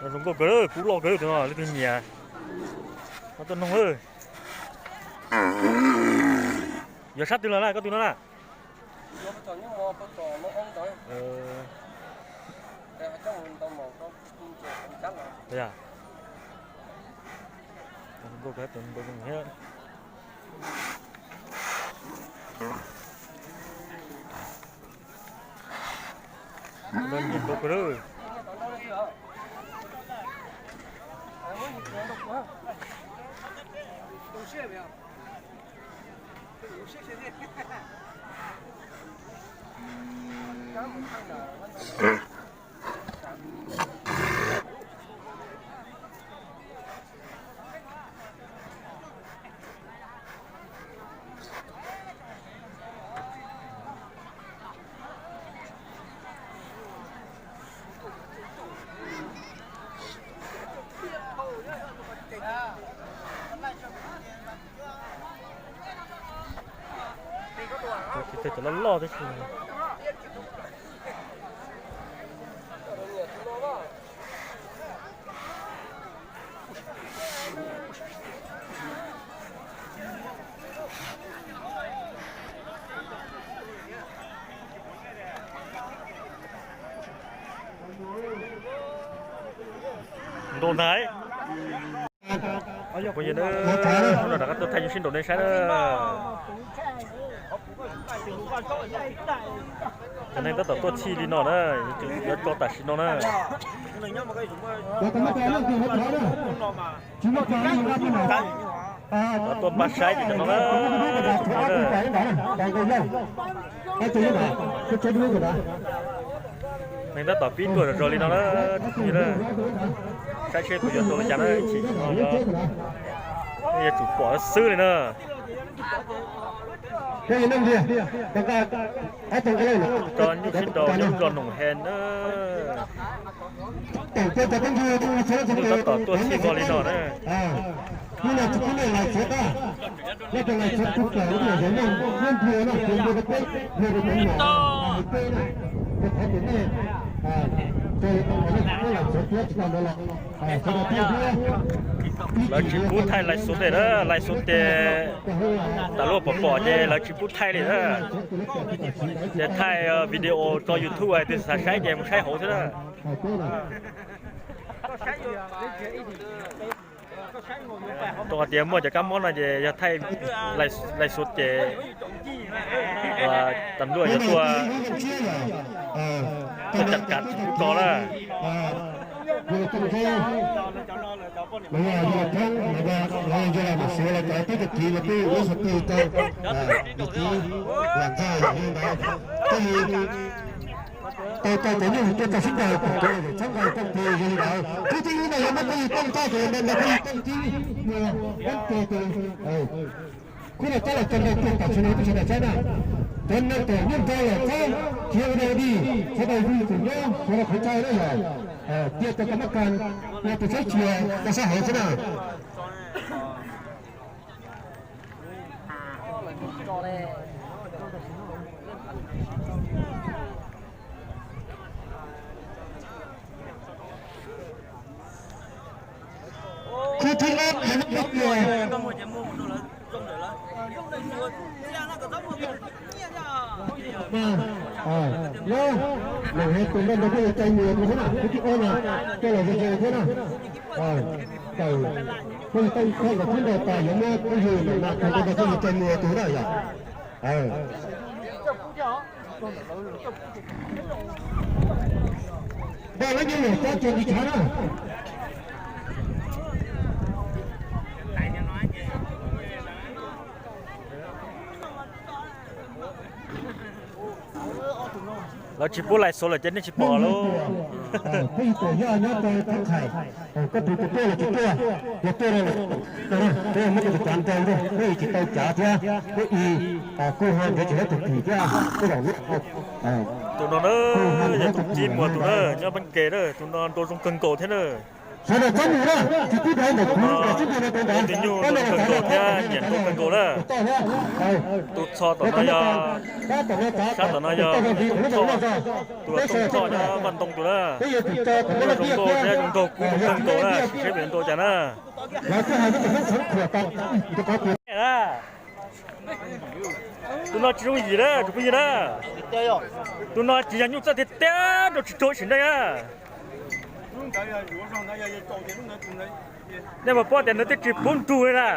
Zoo nkauj kawg, kub loj kawg tus no, leej twg nyiam no tuaj noog lawm. Yog sab twg los na, koj tus no na? Zoo nkauj kawg tus npau zoo thiab. Nyiam nkauj kawg lawm. Cov loj loj thiab si. Ntaus ntag. Phooj ywg na, hnub no rov qab tuaj thaij nyuj sib nraus nej saib na. Cov neeg tab tom tuaj txhij li no na, yuav tso tam sim no na. Cov tuaj npaj saib ces cov no na, cov no na. Neeg tab tom pib tuaj zom zaws li no na, tus phooj ywg na. Saib seb puas yuav tau li cas na, ib chim no yuav tsum pom xwb li na. Tso nyuj sib nraus nyob Nplog Noom He na. Neeg tab tom tuaj txhij npaum li no na. Lawv tsis pub thaij lais xov tes na, lais xov tes tas luaj pom pom ces lawv tsis pub thaij li na. Ces thaij video tso YouTube, tus xav saib ces mus saib hauv xwb na. Rau qhov tias muaj cov kab mob no ces yog thaij lais xov ces tas luaj yuav tuaj, tuaj cam kav tsis pub tso na. Tau tau cov nyuj tuaj tau sib nraus kom cov txhawb nqa tau tus zoo li ntawd. Kwv tij, hnub no yog muab phooj ywg Tooj tso ces ntawm ntawm phooj ywg Tooj tib muag ib ce tus. Khub no coj los tso nrau kiag kom sawv daws tau sawv daws saib na. Cov neeg tom nyuj nrau los txhob khiav ua dog ua dig, sawv daws yug tus nyob sawv daws qhov chaw na yom. Cia cov kab mob kas no tus saib tsis yog tau sab hauv xwb na. Khub thib ob, Noom He tus npaj nrau peb yuav cai mus tus xwb na, khub thib ob no coj los zoo zoo thiab na. Tawm peb yuav tau kho kom khub nrau tas yuav muab peb yug nam tus npaj nrau peb yuav cai mus tus na yom. Npaj lub nyuj lwm tso tsuas ntsis tshav na. Lawv tsis pub lais xov lawm ces nej tsis pom lawm. Peb tuam yog nyob rau Thoob Qhais, koj tus tus tuaj los tsis tuaj, yog tuaj no, peb muab tus cav nrau nrog, peb tsis tau cav thiab, peb i kuj ho nrhiav tsis tau tus thim thiab, peb los lub. Tus no na, yog tus Cib Muas tus na, nyob Pheej Ke na, tus no nrau zoo kawg nkaus thiab na. Tus nyuj zoo kawg nkaus thiab nyiam nruab kawg nkaus na. Tus txho tom no yog, sab tom no yog tus txho, tus txho nyob Vaj Ntoo tus na. Zoo nkauj thiab zoo nraug kub kawg nkaus na, sim saib pem nrau cas na. Tus no tsis zoo yim na tsoom phooj ywg na. Tus no tsis yog nyuj txawj tiag tiag, nrau tsis raug sim neej na. Nej puas paub tias nws twb tsis pub ntug li na.